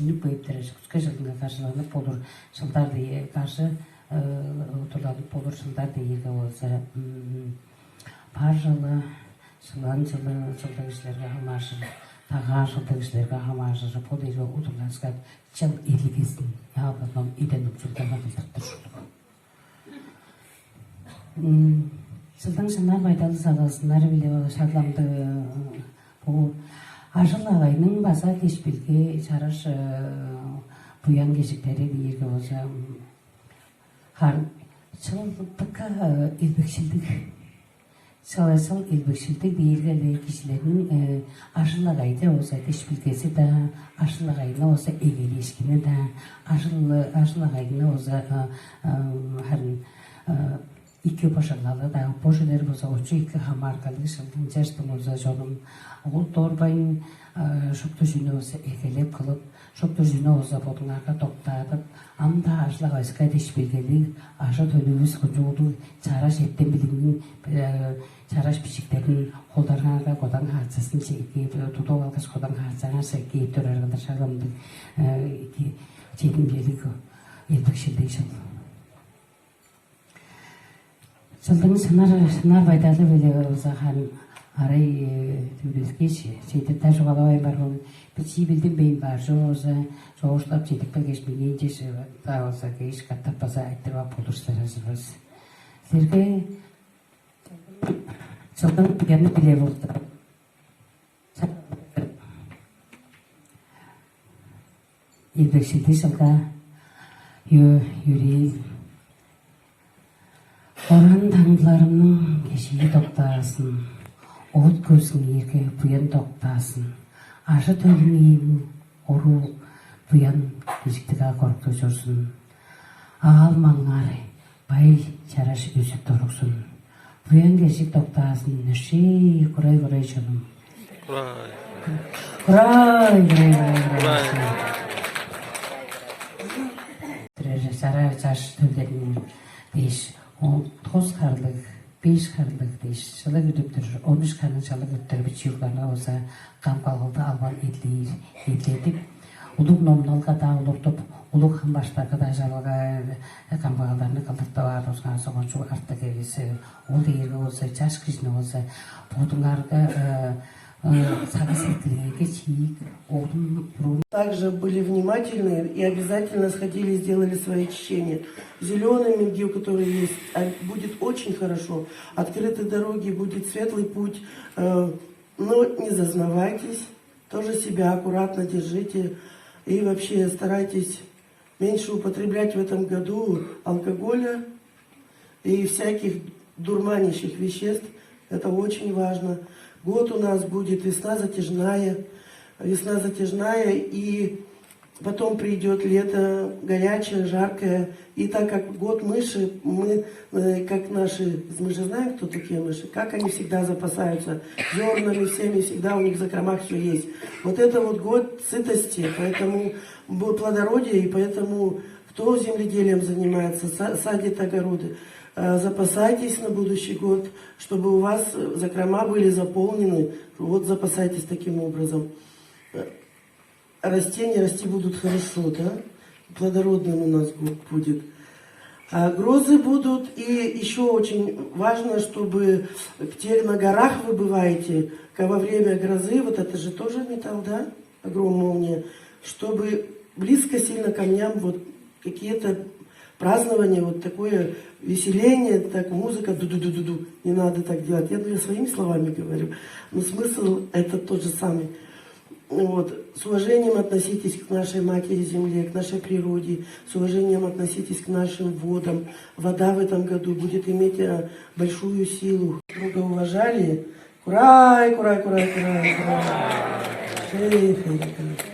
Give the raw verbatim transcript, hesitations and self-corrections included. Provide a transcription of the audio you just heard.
Үнүп кээптер, күске чылынга каржыланып болур чылдар дие, каржы удурланып болур чылдар диирге болза, бар чылы, чылан чылы, чылдыг кижилерге хамааржыр, дагаар чылдыг кижилерге хамааржыр, бо диирге удурланышкан чыл илгезин яалган иден укчулдарга кылдыртыр ушулуг. Чылдың шынар байдалы салазыннар биле шадламды бу ажыл агайның база кешпилге чараш буян кежиктери диирге болза, харын чылдыкка илбекшилдиг. Чылайсыл илбекшилдиг диирге-ле кижилерниң ажыл-агайда болза кешпилгези-даа, ажыл-агайны болза эгелээшкини-даа, ажыл ажыл-агайны болза харын икки божалалы-даа, божалар болза очу икки хамааргалы шылдың чаштың болза чонум ол дорбайн шупту чүнү болза эгелеп кылып, шупту чүнү болза бодуңарга доктаадып, ам-даа ажыл-агайыска деш белгелиг, ажы-төлүвүс кунчугулуг, чараш эртем билигниң чараш бичиктерин холдарыңарга кодан хаачасын чеги тудуп алгаш, кодан хаачаңарже кээп турар кылдыр шагымдыг чедимчелиг элбекшилдиг чыл. Чылдың шынар шынар байдалы биле болза хан арай төвлескеш, чедир даш угалавайн бар бол, бичии билдинмейн бар чооза, чоокшулап чедип келгеш, меңээ чеже-даа болза кеш катап база айтырып ап болур саражырбыз. Силерге чылдың бигерни биле болду. Илбекшилди чылга ю юрий Оран таңдыларымның кежии доктаасын, оът көзүң ийирге буян доктаасын, ажы төлүң ийин оруу буян кижиктига коруктуг чорзун. Аал маңнаар бай чараш үзүп доруксун. Буян кежик доктаасын, нөршей курай-курай чонум. Курай. Курай, курай, курай, курай. Курай. Бирер чараш чаш төлдерин дээш, он тос харлыг, беш харлыг дээш, чылыг үдүптүр, он үш харлыг чылыг үдүптүр бичиугларга болза кам калгылды албан эдлиир, эдледип, улуг номналга-даа улуртуп, улуг хамбаштарга-даа жалга камгаалдарны кылдыртып аар болзуңарза кончуг артык эвес. Ол дээрге болза чаш кижини болза бодуңарга сагыш сеткилиңерге чиик, оодун буруу. Также были внимательны и обязательно сходили и сделали свои чтения. Зеленый мигдил, который есть, а, будет очень хорошо. Открыты дороги, будет светлый путь. Э, но не зазнавайтесь, тоже себя аккуратно держите. И вообще старайтесь меньше употреблять в этом году алкоголя и всяких дурманящих веществ. Это очень важно. Год у нас будет весна затяжная, весна затяжная, и потом придет лето горячее, жаркое. И так как год мыши, мы, э, как наши, мы же знаем, кто такие мыши, как они всегда запасаются зернами, всеми, всегда у них в закромах все есть. Вот это вот год сытости, поэтому бу-, плодородие, и поэтому кто земледелием занимается, са-, садит огороды, э, запасайтесь на будущий год, чтобы у вас, э, закрома были заполнены. Вот запасайтесь таким образом. Э, растения расти будут хорошо, да? Плодородным у нас год будет. А грозы будут, и еще очень важно, чтобы те, на горах вы бываете, ка-, во время грозы, вот это же тоже металл, да? Гром, молния, чтобы близко сильно камням вот какие-то празднования, вот такое веселение, так музыка, ду-ду-ду-ду-ду, не надо так делать. Я для своими словами говорю, но смысл это тот же самый. Вот. С уважением относитесь к нашей матери земле, к нашей природе, с уважением относитесь к нашим водам. Вода в этом году будет иметь э, большую силу. Друга уважали. Курай, курай, курай, курай, курай. Эх, эх, эх.